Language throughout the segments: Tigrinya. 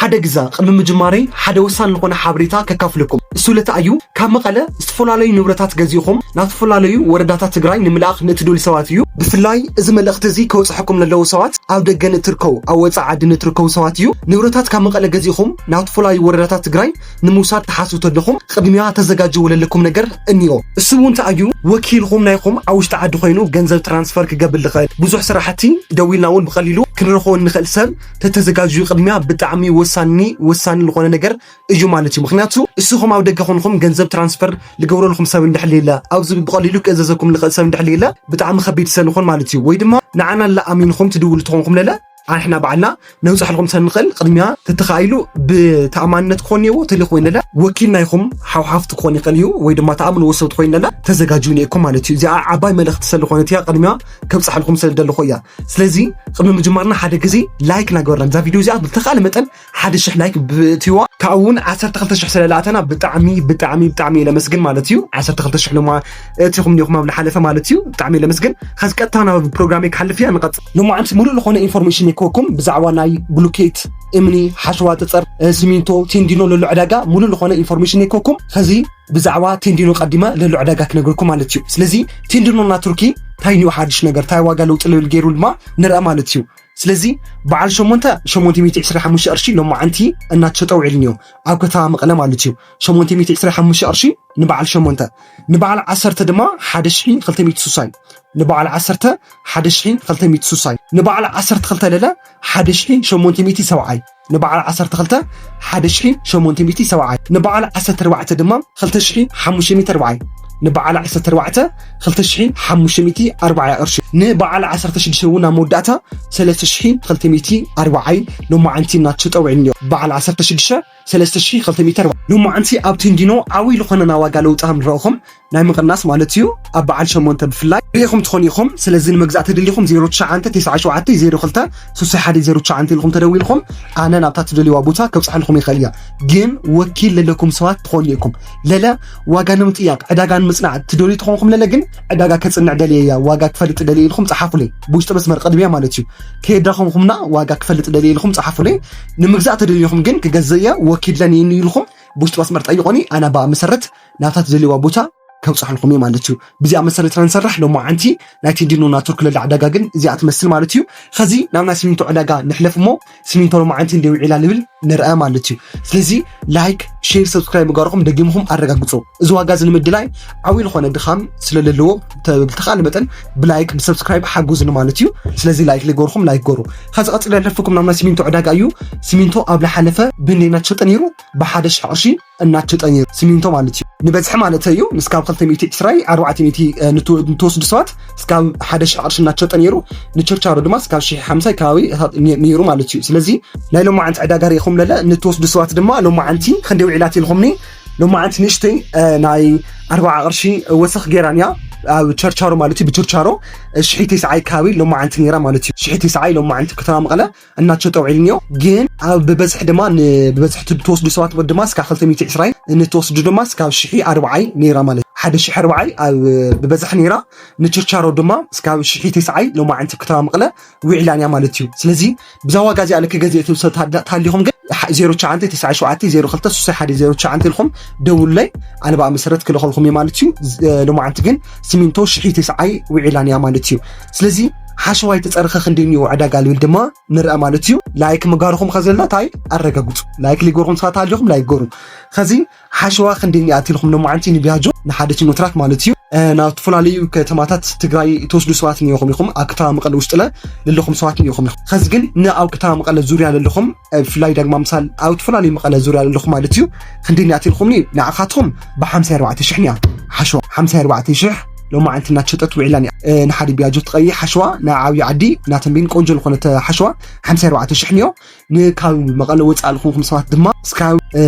ሓደ ግዛ ቅድሚ ምጅማረይ ሓደ ወሳኒ ዝኾነ ሓበሬታ ከካፍለኩም። እሱ ለታ እዩ ካብ መቐለ ዝተፈላለዩ ንብረታት ገዚእኹም ናብ ዝተፈላለዩ ወረዳታት ትግራይ ንምልኣኽ ንእትደልዩ ሰባት እዩ። ብፍላይ እዚ መልእኽቲ እዚ ከውፅሐኩም ለለዉ ሰባት ኣብ ደገ ንትርከቡ ኣብ ወፃኢ ዓዲ ንትርከቡ ሰባት እዩ። ንብረታት ካብ መቐለ ገዚእኹም ናብ ዝተፈላለዩ ወረዳታት ትግራይ ንምውሳድ ትሓስቡ ተለኹም ቅድሚያ ተዘጋጅዎ ለለኩም ነገር እኒኦ። እሱ እውን እንታይ እዩ? ወኪልኹም ናይኹም ኣብ ውሽጢ ዓዲ ኮይኑ ገንዘብ ትራንስፈር ክገብር ልኽእል ብዙሕ ስራሕቲ ደዊልና እውን ብቐሊሉ ክንረኽቦ እንኽእል ሰብ ተተዘጋጅዩ ቅድሚያ ብጣዕሚ ወሳኒ ወሳኒ ዝኾነ ነገር እዩ ማለት እዩ። ምክንያቱ እስኹም ኣብ ደገ ኮንኹም ገንዘብ ትራንስፈር ልገብረልኩም ሰብ እንድሕር የለ ኣብዚ ብቐሊሉ ክእዘዘኩም ልኽእል ሰብ እንድሕር የለ ብጣዕሚ ከቢድ ስለዝኾን ማለት እዩ። ወይ ድማ ንዓና ለኣሚንኹም ትድውሉ ትኾንኩም ለለ ኣንሕና ባዕልና ነውፅሐልኩም ሰንኽእል ቅድሚያ ተተኻኢሉ ብተኣማንነት ክኾን እዎ ተልእኽ ወይነለ ወኪል ናይኹም ሓውሓፍቲ ክኾን ይኽእል እዩ ወይ ድማ ተኣምንዎ ሰብ ትኾይነለ ተዘጋጅዩ ነይኩም ማለት እዩ። እዚኣ ዓባይ መልእኽቲ ስለዝኾነት እያ ቅድሚያ ከብፅሓልኩም ስለ ደለኹ እያ። ስለዚ ቅድሚ ምጅማርና ሓደ ግዜ ላይክ ናገበርና እዛ ቪድዮ እዚኣ ብተኻለ መጠን ሓደ ሽሕ ላይክ ብእትዋ ካብኡ እውን ዓሰርተ ክልተ ሽሕ ስለለኣተና ብጣዕሚ ብጣዕሚ ብጣዕሚ ለመስግን ማለት እዩ። ዓሰርተ ክልተ ሽሕ ሎማ እቲኹም ኒኹም ኣብ ዝሓለፈ ማለት እዩ። ብጣዕሚ ለመስግን። ከዚ ቀጥታ ናብ ፕሮግራም ክሓልፍ እያ ንቐጽል። ሎማዓንቲ ሙሉእ ዝኾነ ኢንፎርሜሽን የክወኩም ብዛዕባ ናይ ብሉኬት፣ እምኒ፣ ሓሸዋ፣ ፀፀር፣ ሲሚንቶ፣ ቴንዲኖ ለሎ ዕዳጋ ሙሉእ ዝኾነ ኢንፎርሜሽን የክወኩም። ከዚ ብዛዕባ ቴንዲኖ ቀዲመ ለሎ ዕዳጋ ክነግርኩም ማለት እዩ። ስለዚ ቴንዲኖ እና ቱርኪ ታይ ኒው ሓድሽ ነገር ታይ ዋጋ ለውጢ ልብል ገይሩ ድማ ንርአ ማለት እዩ። ስለዚ በዓል ሸሞንተ ሸሞንተ ሚእቲ ዕስራ ሓሙሽተ ቅርሺ ሎማዓንቲ እናተሸጠ ውዒሉ እኒኦ ኣብ ከተማ መቐለ ማለት እዩ። ሸሞንተ ሚእቲ ዕስራ ሓሙሽተ ቅርሺ ንበዓል ሸሞንተ፣ ንበዓል ዓሰርተ ድማ ሓደ ሽሒ ክልተ ሚእቲ ሱሳይ፣ ንበዓል ዓሰርተ ሓደ ሽሒ ክልተ ሚእቲ ሱሳይ፣ ንበዓል ዓሰርተ ክልተ ለለ ሓደ ሽሒ ሸሞንተ ሚእቲ ሰብዓይ፣ ንበዓል ዓሰርተ ክልተ ሓደ ሽሒ ሸሞንተ ሚእቲ ሰብዓይ፣ ንበዓል ዓሰርተ ኣርባዕተ ድማ ክልተ ሽሒ ሓሙሽተ ሚእቲ ኣርባዓይ፣ ንበዓል ዓሰርተ ኣርባዕተ ክልተ ሽሒ ሓሙሽተ ሚእቲ ኣርባዓይ ቅርሺ፣ ንበዓል ዓሰርተ ሽዱሽተ እውን ኣብ መወዳእታ ሰለስተ ሽሒ ክልተ ሚእቲ ኣርባዓይ ሎማዓንቲ እናተሸጠ ውዒሉ እኒኦ። በዓል ዓሰርተ ሽዱሽተ ሰለስተ ሽሒ ክልተ ሚእቲ ኣርባዓይ ሎማዓንቲ ኣብ ቴንዲኖ ዓብይ ዝኾነ ናይ ዋጋ ለውጢ ከም ንረእኹም ናይ ምቕናስ ማለት እዩ። ኣብ በዓል ሸሞንተ ብፍላይ ርኢኹም ትኾኑ ኢኹም። ስለዚ ንምግዛእ ተደሊኹም ዜሮ ትሽዓተ ተስዓ ሸውዓተ ዜሮ ክልተ ስሳ ሓደ ዜሮ ትሽዓተ ኢልኩም ተደዊልኩም ኣነ ናብታ ትደልይዋ ቦታ ከብፅሐልኩም ይኽእል እያ። ግን ወኪል ለለኩም ሰባት ትኾኑ ኢኹም። ለለ ዋጋ ንምጥያቕ ዕዳጋ ንምፅናዕ ትደልዩ ትኾንኩም ለለ ግን ዕዳጋ ከፅንዕ ደልየ እያ ዋጋ ክፈልጥ ደልየ ኢልኩም ፀሓፉለይ ብውሽጢ መስመር ቅድሚያ ማለት እዩ። ከየዳኸምኩምና ዋጋ ክፈልጥ ደልየ ኢልኩም ፀሓፉለይ። ንምግዛእ ተደሊኹም ግን ክገዝእ እየ ወኪል ለኒ ኢልኩም ብውሽጢ መስመር ጠይቆኒ ኣነ ብኣ መሰረት ናብታ ትደልይዋ ቦታ ከብፅሐልኩም እየ ማለት እዩ። ብዚኣ መሰረት ኢና ንሰርሕ። ሎማዓንቲ ናይ ቴንዲኖ እና ቱርኪ ለለ ዕዳጋ ግን እዚኣ ትመስል ማለት እዩ። ኸዚ ናብ ናይ ሲሚንቶ ዕዳጋ ንሕለፍ እሞ ሲሚንቶ ሎማዓንቲ እንደ ውዒላ ንብል ንርአ ማለት እዩ። ስለዚ ላይክ፣ ሼር፣ ሰብስክራይብ ምግባርኩም ደጊምኩም ኣረጋግፁ። እዚ ዋጋ እዚ ንምድላይ ዓብዪ ዝኾነ ድኻም ስለለለዎ ብተኻለ መጠን ብላይክ ብሰብስክራይብ ሓጉዝኒ ማለት እዩ። ስለዚ ላይክ ልገርኩም ላይክ ገሩ። ከዚ ቀፂለ ለፍኩም ናብ ናይ ሲሚንቶ ዕዳጋ እዩ። ሲሚንቶ ኣብ ዝሓለፈ ብንደይ እናተሸጠ ነይሩ? ብሓደ ሽሕ ቅርሺ እናተሸጠ ነይሩ ሲሚንቶ ማለት እዩ። ንበዝሒ ማለት እዩ ንስካብ ክልተ ሚእቲ ዕስራይ ኣርባዕተ ሚእቲ ንትወስዱ ሰባት እስካብ ሓደ ሽሕ ቅርሺ እናተሸጠ ነይሩ። ንችርቻሮ ድማ እስካብ ሽሕ ሓምሳይ ከባቢ ነይሩ ማለት እዩ። ስለዚ ናይ ሎማዓንቲ ዕዳጋ ርኢኹም ለለ ንትወስዱ ሰባት ድማ ሎማዓንቲ ክንደይ ውዒላት ኢልኩምኒ? ሎማዓንቲ ንእሽተይ ናይ ኣርባዓ ቅርሺ ወሰኽ ገይራን እያ ኣብ ቸርቻሮ ማለት እዩ። ብችርቻሮ ሽሒ ተስዓይ ከባቢ ሎማዓንቲ ነይራ ማለት እዩ። ሽሒ ተስዓይ ሎማዓንቲ ከተማ መቐለ እናተሸጠ ውዒሉ እኒኦ። ግን ኣብ ብበዝሒ ድማ ብበዝሒ ትወስዱ ሰባት ድማ እስካብ ክልተ ሚእቲ ዕስራይ ንትወስዱ ድማ እስካብ ሽሒ ኣርባዓይ ነይራ ማለት ሓደ ሽሒ ኣርባዓይ ኣብ ብበዝሒ ነይራ። ንችርቻሮ ድማ እስካብ ሽሒ ተስዓይ ሎማዓንቲ ከተማ መቐለ ውዒላን እያ ማለት እዩ። ስለዚ ብዛ ዋጋ እዚኣ ልክ ገዚእ ትብል ሰብ ታሊኹም ግን ዜሮ ትሽዓተ ተስዓ ሸውዓተ ዜሮ ክልተ ስሳ ሓደ ዜሮ ትሽዓተ ኢልኩም ደውሉለይ። ኣነ ብኣ መሰረት ክልኸልኩም እየ ማለት እዩ። ሎማዓንቲ ግን ሲሚንቶ ሽሒ ተስዓይ ውዒላን እያ ማለት እዩ። ስለዚ ሓሸዋይ ተፀርኸ ክንደይ እኒኦ ዕዳጋ ልብል ድማ ንርአ ማለት እዩ። ላይክ ምጋርኹም ከዘለና ታይ ኣረጋግፁ። ላይክ ሊጎርኩም ሰባት ኣሊኹም ላይክ ገሩ። ከዚ ሓሸዋ ክንደይ እኒኣ ትልኩም ሎማዓንቲ ንቢያጆ ንሓደ ሲኖትራክ ማለት እዩ ናብ ዝተፈላለዩ ከተማታት ትግራይ ተወስዱ ሰባት እኒኦኹም ኢኹም ኣብ ከተማ መቐለ ውሽጥለ ለለኹም ሰባት እኒኦኹም ኢኹም። ከዚ ግን ንኣብ ከተማ መቐለ ዙርያ ለለኹም ብፍላይ ዳግማ ምሳል ኣብ ዝተፈላለዩ መቐለ ዙርያ ለለኹም ማለት እዩ ክንደይ እኒኣ ትልኩምኒ ንዓኻትኩም ብሓምሳ ኣርባዕተ ሽሕ እኒኣ ሓሸዋ ሓምሳ ኣርባዕተ ሽሕ ሎማዓንቲ እናተሸጠት ውዒላ እኒኣ። ንሓደ ቢያጆ ትቐይሕ ሓሸዋ ናይ ዓብዪ ዓዲ እናተንቤን ቆንጆ ዝኾነት ሓሸዋ ሓምሳ ኣርባዕተ ሽሕ እኒኦ። ንካብ መቐለ ወፃእ ልኹንኩም ሰባት ድማ እስካብ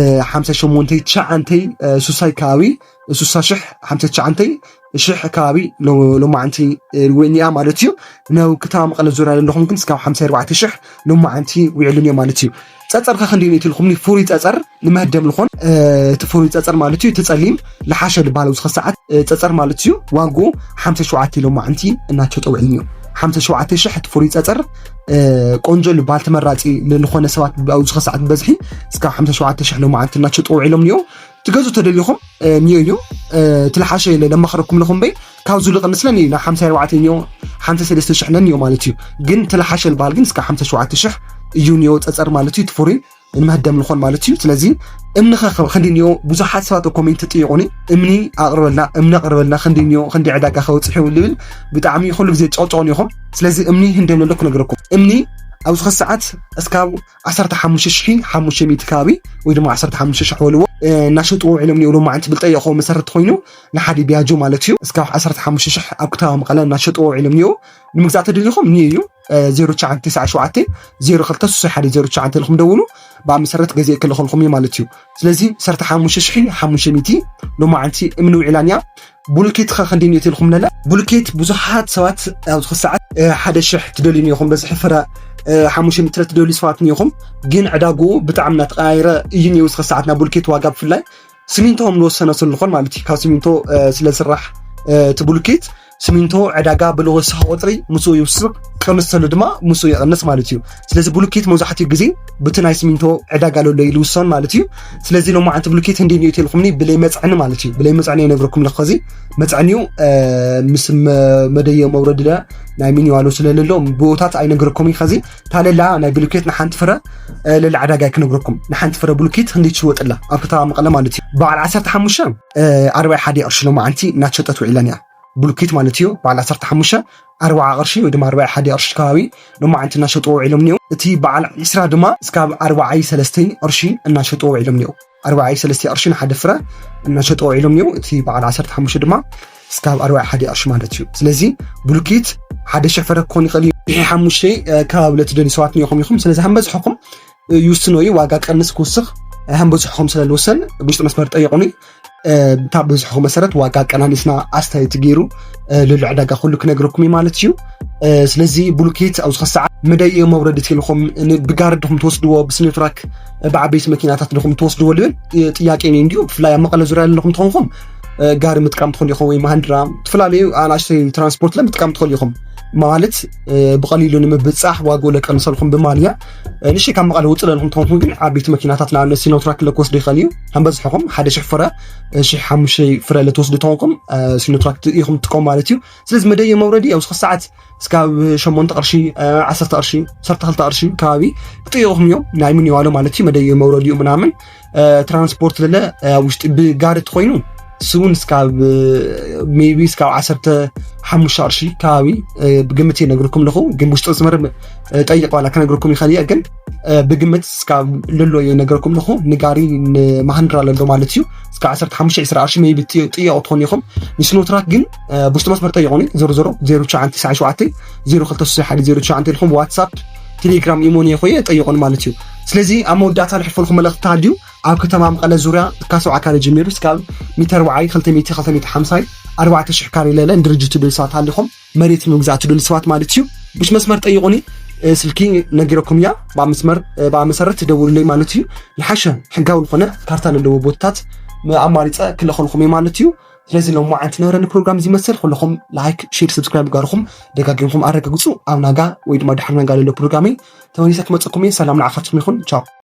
ሓምሳ ሸሞንተ ትሽዓንተ ሱሳይ ከባቢ ሱሳ ሽሕ ሓምሳ ትሽዓንተ ሽሕ ከባቢ ሎማዓንቲ ውዒልኒያ ማለት እዩ። ናብ ከተማ መቐለ ዙርያ ዘለኹም ግን እስካብ ሓምሳ ኣርባዕተ ሽሕ ሎማዓንቲ ውዒሉን እዮ ማለት እዩ። ፀፀር ከ ክንደይ ኢትልኩም ፍሩይ ፀፀር ንመህደም ልኾን እቲ ፍሩይ ፀፀር ማለት እዩ እቲ ፀሊም ልሓሸ ልባሃል ኣብዚ ኸ ሰዓት ፀፀር ማለት እዩ ዋጉ ሓምሳ ሸውዓተ ሎማዓንቲ እናተሸጠ ውዒሉን እዮ። ሓምሳ ሸውዓተ ሽሕ እቲ ፍሩይ ፀፀር ቆንጆ ዝበሃል ተመራፂ ዝኾነ ሰባት ኣብዚ ከሰዓት በዝሒ እስካብ ሓምሳ ሸውዓተ ሽሕ ሎማዓንቲ እናሸጡ ውዒሎም እኒኦ። ትገዙ ተደሊኹም እኒኦ እዩ ትልሓሸ ኢለ ለማኽረኩም ኣለኹ እምበይ ካብዙ ልቕንስለን እዩ ናብ ሓምሳ ኣርባዕተ እኒኦ ሓምሳ ሰለስተ ሽሕ ነን እኒኦ ማለት እዩ። ግን ትልሓሸ ዝበሃል ግን እስካብ ሓምሳ ሸውዓተ ሽሕ እዩ እኒኦ ፀፀር ማለት እዩ። እቲ ፍሩይ ንመህደም ንኾን ማለት እዩ። ስለዚ እምኒ ኸ ክንዲ እኒኦ ብዙሓት ሰባት ኮሜንት ጥይቑኒ እምኒ ኣቕርበልና እምኒ ኣቕርበልና ክንዲ እኒኦ ክንዲ ዕዳጋ ከወፅሕ ይብል ብጣዕሚ ኩሉ ግዜ ጨቕጨቑን ኢኹም። ስለዚ እምኒ ህንደም ለሎ ክነግረኩም እምኒ ኣብዚ ኸ ሰዓት እስካብ ዓሰርተ ሓሙሽተ ሽሕ ሓሙሽተ ሚእቲ ከባቢ ወይ ድማ ዓሰርተ ሓሙሽተ ሽሕ በልዎ እናሸጡ ውዒሎም እኒኦ። ሎማዓንቲ ብልጠየቑ መሰረት ኮይኑ ንሓደ ቢያጆ ማለት እዩ እስካብ ዓሰርተ ሓሙሽተ ሽሕ ኣብ ከተማ መቐለ እናሸጡ ውዒሎም እኒኦ። ንምግዛእ ተደሊኹም እኒኦ እዩ ዜሮ ትሽዓተ ትስዓ ሸውዓተ ዜሮ ክልተ ሱሳ ሓደ ዜሮ ትሽዓተ ኢልኩም ደውሉ። ብኣብ መሰረት ገዚእ ክልኸልኩም እዩ ማለት እዩ። ስለዚ ዓሰርተ ሓሙሽተ ሽሕ ሓሙሽተ ሚእቲ ሎማዓንቲ እምኒ ውዒላን እያ። ቡልኬት ኸ ክንደይ እኒኦ ኢልኩም ለለ ቡልኬት ብዙሓት ሰባት ኣብዚ ኸ ሰዓት ሓደ ሽሕ ትደልዩ እኒኦኹም በዝሒ ፍረ ሓሙሽተ ሚእቲ ትደልዩ ሰባት እኒኦኹም። ግን ዕዳግኡ ብጣዕሚ እናተቐያየረ እዩ እኒኦ እዚ ኸ ሰዓት ናብ ቡልኬት ዋጋ ብፍላይ ስሚንቶ ከም ዝወሰነ ስለዝኾን ማለት እዩ ካብ ስሚንቶ ስለ ዝስራሕ እቲ ቡልኬት ስሚንቶ ዕዳጋ ብዝወሰኸ ቁፅሪ ምስኡ ይውስኽ ቅንስ ተሉ ድማ ምስኡ ይቕንስ ማለት እዩ። ስለዚ ቡልኬት መብዛሕትኡ ግዜ ብቲ ናይ ስሚንቶ ዕዳጋ ለሎ እዩ ዝውሰን ማለት እዩ። ስለዚ ሎማዓንቲ ቡልኬት እንደ ኒዮት ኢልኩምኒ ብለይ መፅዕኒ ማለት እዩ ብለይ መፅዕኒ ይነግረኩም ለኹ ኸዚ መፅዕኒዩ ምስ መደየ መውረድለ ናይ ሚኒዋሎ ስለለሎ ብቦታት ኣይነግረኩም እዩ ኸዚ ታለላ ናይ ብሉኬት ንሓንቲ ፍረ ለለ ዕዳጋ ክነግረኩም ንሓንቲ ፍረ ብሉኬት ክንደይ ትሽወጥላ ኣብ ከተማ መቐለ ማለት እዩ። በዓል ዓሰርተ ሓሙሽተ ኣርባዒ ሓደ ቅርሺ ሎማዓንቲ እናተሸጠት ውዒለን እያ። ብሉኬት ማለት እዩ በዓል ዓሰርተ ሓሙሽተ ኣርባዓ ቅርሺ ወይ ድማ ኣርባዒ ሓደ ቅርሺ ከባቢ ሎማዓንቲ እናሸጡ ውዒሎም እኒኦ። እቲ በዓል ዒስራ ድማ እስካብ ኣርባዓይ ሰለስተይ ቅርሺ እናሸጡ ውዒሎም እኒኦ። ኣርባዓይ ሰለስተ ቅርሺ ንሓደ ፍረ እናሸጡ ውዒሎም እኒኦ። እቲ በዓል ዓሰርተ ሓሙሽተ ድማ እስካብ ኣርባዒ ሓደ ቅርሺ ማለት እዩ። ስለዚ ብሉኬት ሓደ ሽሕ ፍረ ክኾን ይኽእል እዩ። ብሒ ሓሙሽተ ከባቢ ለትደልዩ ሰባት እኒኦኹም ኢኹም። ስለዚ ሃምበዝሕኹም ይውስኖ እዩ ዋጋ ቀንስ ክውስኽ ሃምበዝሕኹም ስለ ዝውሰን ብውሽጢ መስመር ጠይቑኒ። እታ ብዝሕኹ መሰረት ዋጋ ቀናኒስና ኣስተያየት ገይሩ ልሉ ዕዳጋ ኩሉ ክነግረኩም እዩ ማለት እዩ። ስለዚ ብሉኬት ኣብዚ ኸሰዓት መደይ እዮም መውረዲ ተልኹም ብጋርድኹም ትወስድዎ ብስኒትራክ ብዓበይቲ መኪናታት ድኹም ትወስድዎ ልብል ጥያቄ እዩ እንዲዩ። ብፍላይ ኣብ መቐለ ዙሪያ ዘለኹም ትኾንኩም ጋሪ ምጥቃም ትኽእሉ ኢኹም ወይ ማሃንድራ ዝተፈላለዩ ኣናእሽተይ ትራንስፖርት ለ ምጥቃም ትኽእሉ ኢኹም። ማለት ብቐሊሉ ንምብጻሕ ዋግኡ ለቀንሰልኩም ብማልያ ንእሽተይ ካብ መቐለ ውፅእ ለልኩም ትኾንኩም ግን ዓበይቲ መኪናታት ንኣብነት ሲኖትራክ ለክወስዶ ይኽእል እዩ። ከም በዝሕኹም ሓደ ሽሕ ፍረ ሽሕ ሓሙሽተ ፍረ ለትወስዱ ተኾንኩም ሲኖትራክ ኢኹም ትጥቀሙ ማለት እዩ። ስለዚ መደየ መውረዲ ኣብዚ ሰዓት እስካብ ሸሞንተ ቅርሺ ዓሰርተ ቅርሺ ዓሰርተ ክልተ ቅርሺ ከባቢ ክጥይቑኹም እዮም ናይ ሚኒዋሎ ማለት እዩ። መደየ መውረዲኡ ምናምን ትራንስፖርት ለለ ውሽጢ ብጋሪ ተኮይኑ እሱ እውን እስካብ ሜቢ እስካብ ዓሰርተ ሓሙሽተ ቅርሺ ከባቢ ብግምት እየ ነግርኩም ኣለኹ። ግን ውሽጢ መስመር ጠይቅ ዋላ ክነግርኩም ይኽእል እየ። ግን ብግምት እስካብ ልሎ እየ ነግርኩም ኣለኹ። ንጋሪ ንማሃንድራ ለሎ ማለት እዩ እስካብ ዓሰርተ ሓሙሽተ ዕስራ ቅርሺ ሜቢ ጥየቁ ትኾኑ ኢኹም። ንስኖትራክ ግን ውሽጢ መስመር ጠይቁኒ ዞሮ ዞሮ ዜሮ ትሽዓተ ትስዓ ሸውዓተ ዜሮ ክልተ ሱሳ ሓደ ዜሮ ትሽዓተ ኢልኩም ዋትሳፕ ቴሌግራም ኢሞን እየ ኮይየ ጠይቁን ማለት እዩ። ስለዚ ኣብ መወዳእታ ልሕልፈልኩም መልእኽቲ ተሃልዩ ኣብ ከተማ መቐለ ዙርያ ካብ ሰብዓ ካሬ ጀሚሩ እስካብ ሚእቲ ኣርባዓይ ክልተ ሚእቲ ክልተ ሚእቲ ሓምሳይ ኣርባዕተ ሽሕ ካሬ ለለ ንድርጅት ትደልዩ ሰባት ሃሊኹም መሬት ንምግዛእ ትደልዩ ሰባት ማለት እዩ። ብሽ መስመር ጠይቁኒ ስልኪ ነጊረኩም እያ ብኣብ መስመር ብኣብ መሰረት ትደውሉለይ ማለት እዩ። ንሓሸ ሕጋዊ ዝኾነ ካርታ ለለዎ ቦታታት ኣማሪፀ ክለኸልኩም እየ ማለት እዩ። ስለዚ ሎማዓንቲ ነበረኒ ፕሮግራም እዚ ይመስል። ኩለኹም ላይክ ሼር ሰብስክራይብ ጋርኹም ደጋጊምኩም ኣረጋግፁ። ኣብ ናጋ ወይ ድማ ድሕሪ ናጋ ለሎ ፕሮግራመይ ተመሊሰ ክመፀኩም እየ። ሰላም ንዓኻትኩም ይኹን። ቻው።